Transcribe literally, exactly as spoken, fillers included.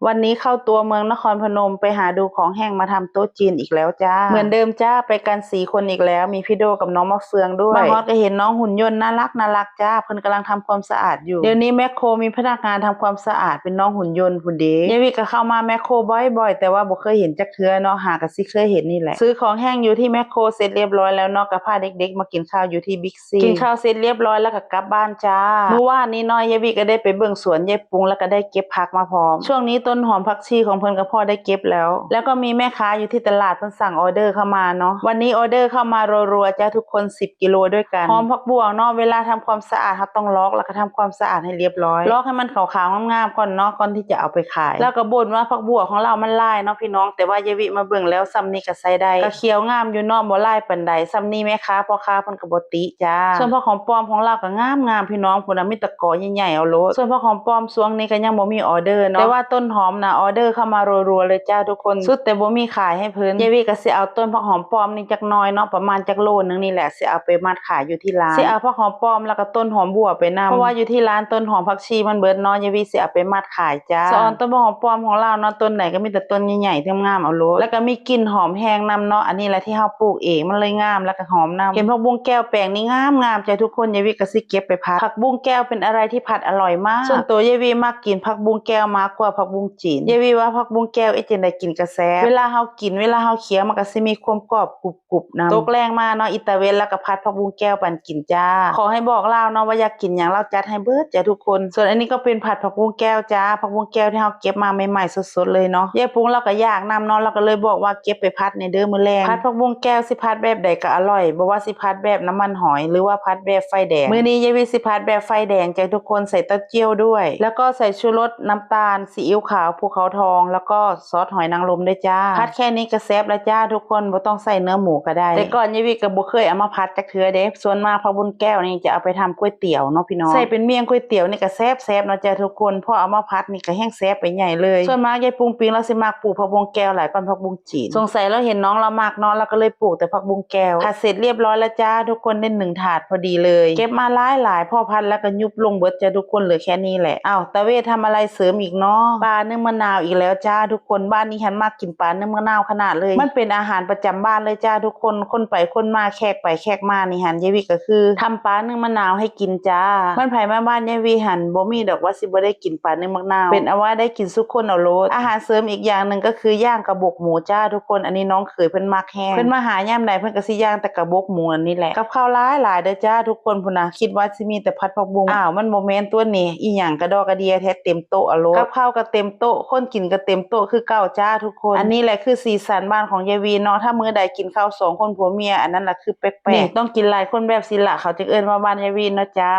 วันนี้เข้าตัวเมืองนครพนมไปหาดูของแห้งมาทำโต๊ะจีนอีกแล้วจ้า เหมือนเดิมจ้า ไปกันสี่คนอีกแล้ว มีพี่โดกับน้องมะเฟืองด้วย มาฮอดก็เห็นน้องหุ่นยนต์น่ารักน่ารักจ้า เพิ่นกำลังทำความสะอาดอยู่ เดี๋ยวนี้แมคโครมีพนักงานทำความสะอาดเป็นน้องหุ่นยนต์พุ้นเด้ ยายวิก็เข้ามาแมคโครบ่อยๆ แต่ว่าบ่เคยเห็นจักเทื่อเนาะ หากะสิเคยเห็นนี่แหละ ซื้อของแห้งอยู่ที่แมคโครเสร็จเรียบร้อยแล้วเนาะ ก็พาเด็กๆมากินข้าวอยู่ที่บิ๊ก กินข้าวเสร็จเรียบร้อยแล้วก็กลับบ้านจ้า มื้อวานนี้เนาะ ยายวิก็ได้ไปเบิ่งสวนยายปุงแล้วก็ได้เก็บผักมาพร้อม ช่วงนี้ต้นหอมผักชีของเพิ่นก็พอได้เก็บแล้ว แล้วก็มีแม่ค้าอยู่ที่ตลาดเพิ่นสั่งออเดอร์เข้ามาเนาะ วันนี้ออเดอร์เข้ามารัวๆจ้าทุกคน สิบกิโลด้วยกัน หอมผักบัวเนาะ เวลาทำความสะอาดเราต้องลอกแล้วก็ทำความสะอาดให้เรียบร้อย ลอกให้มันขาวๆงามๆก่อนเนาะ ก่อนที่จะเอาไปขาย แล้วก็บ่นว่าผักบัวของเรามันหลายเนาะพี่น้อง แต่ว่ายายวิมาเบิ่งแล้วส่ำนี้ก็ใช้ได้ ก็เขียวงามอยู่เนาะ บ่หลายปานใด ส่ำนี้แม่ค้าพ่อค้าเพิ่นก็บ่ติจ้า ส่วนผักหอมป้อมของเราก็งามๆพี่น้อง พุ้นน่ะมีแต่กอใหญ่ๆเอาโลด ส่วนผักหอมป้อมช่วงนี้ก็ยังบ่มีออเดอร์เนาะ แต่ว่าต้นหอมน่ะออเดอร์เข้ามารัวๆเลยจ้าทุกคน สุดแต่บ่มีขายให้เพิ่น ยายวิก็สิเอาต้นผักหอมป้อมนี่จักหน่อยเนาะ ประมาณจักโลนึงนี่แหละ สิเอาไปมัดขายอยู่ที่ร้าน สิเอาผักหอมป้อมแล้วก็ต้นหอมบัวไปนำ เพราะว่าอยู่ที่ร้านต้นหอมผักชีมันเบิดเนาะ ยายวิสิเอาไปมัดขายจ้า สะออนต้นผักหอมป้อมของเราเนาะ ต้นไหนก็มีแต่ต้นใหญ่ๆงามๆเอาโลด แล้วก็มีกลิ่นหอมแฮงนำเนาะ อันนี้แหละที่เฮาปลูกเอง มันเลยงามแล้วก็หอมนำ เห็นผักบุ้งแก้วแปลงนี่งามๆจ้าทุกคน ยายวิก็สิเก็บไปผัด ผักบุ้งแก้วเป็นอะไรที่ผัดอร่อยมาก ส่วนตัวยายวิมักกินผักบุ้งแก้วมากกว่าผักบุ้งจีน ยายวิว่าผักบุ้งแก้วเฮ็ดจั่งใดกินก็แซ่บ เวลาเฮากิน เวลาเฮาเคี้ยวมันก็สิมีความกรอบกรุบ กรุบนำ ตกแลงมาเนาะ อีตาเวนแล้วก็ผัดผักบุ้งแก้วปันกินจ้า ขอให้บอกลาวเนาะว่าอยากกินหยังลาวจัดให้เบิดจ้าทุกคน ส่วนอันนี้ก็เป็นผัดผักบุ้งแก้วจ้า ผักบุ้งแก้วที่เฮาเก็บมาใหม่ๆสดๆเลยเนาะ ยายปุงลาวก็อยากนำเนาะ ลาวก็เลยบอกว่าเก็บไปผัดแหน่เด้อมื้อแลง ผัดผักบุ้งแก้วสิผัดแบบใดก็อร่อย บ่ว่าสิผัดแบบน้ำมันหอย หรือว่าผัดแบบไฟแดง มื้อนี้ยายวิสิผัดแบบไฟแดงจ้าทุกคน ใส่เต้าเจี้ยวด้วย แล้วก็ใส่ชูรส น้ำตาล ซีอิ๊วขาว ภูเขาทอง แล้วก็ ซอสหอยนางรมด้วยจ้า ผัดแค่นี้ก็แซ่บแล้วจ้าทุกคน บ่ต้องใส่เนื้อหมูก็ได้ แต่ก่อนยายวิก็บ่เคยเอามาผัดจักเทื่อเด้ ส่วนมากผักบุ้งแก้วนี่จะเอาไปทำก๋วยเตี๋ยวเนาะพี่น้อง ใส่เป็นเมี่ยงก๋วยเตี๋ยวนี่ก็แซ่บๆเนาะจ้าทุกคน พอเอามาผัดนี่ก็แฮงแซ่บไปใหญ่เลย ส่วนมากยายปุงปิงลาวสิมักปลูกผักบุ้งแก้วหลายกว่าผักบุ้งจีน สงสัยลาวเห็นน้องลาวมักเนาะ ลาวก็เลยปลูกแต่ผักบุ้งแก้ว ผัดเสร็จเรียบร้อยแล้วจ้าทุกคน ได้หนึ่งถาดพอดีเลย เก็บมาหลายๆ พอผัดแล้วก็ยุบลงเบิดจ้าทุกคน เหลือแค่นี้แหละ อ้าว ตาเวททำอะไรเสริมอีกเนาะ ปานึ่งมะนาวอีกแล้วจ้าทุกคน บ้านนี้หันมักกินปานึ่งมะนาวขนาดเลย มันเป็นอาหารประจำบ้านเลยจ้าทุกคน คนไปคนมา แขกไปแขกมานี่หัน ยายวิก็คือทำปานึ่งมะนาวให้กินจ้า มันไผมาบ้านยายวิหัน บ่มีดอกว่าสิบ่ได้กินปานึ่งมะนาว เป็นอันว่าได้กินซุคนเอาโลด อาหารเสริมอีกอย่างหนึ่งก็คือย่างกระบอกหมูจ้าทุกคน อันนี้น้องเขยเพิ่นมักแฮง เพิ่นมาหายามใดเพิ่นก็สิย่างแต่กระบอกหมูอันนี้แหละ กับข้าวหลายๆเด้อจ้าทุกคน พุ้นน่ะ คิดว่าสิมีแต่ผัดผักบุ้ง อ้าว มันบ่แม่นตัวนี้ อีหยังกระดอกกระเดียแท้ เต็มโต๊ะเอาโลด กับข้าวก็เต็มโต๊ะ คนกินก็เต็มโต๊ะคือเก่าจ้าทุกคน อันนี้แหละคือสีสันบ้านของยายวิเนาะ ถ้ามื้อใดกินข้าวสองคนผัวเมีย อันนั้นล่ะคือแปลกๆ นี่ต้องกินหลายคนแบบสิล่ะ เขาจึงเอิ้นว่าบ้านยายวิเนาะจ้า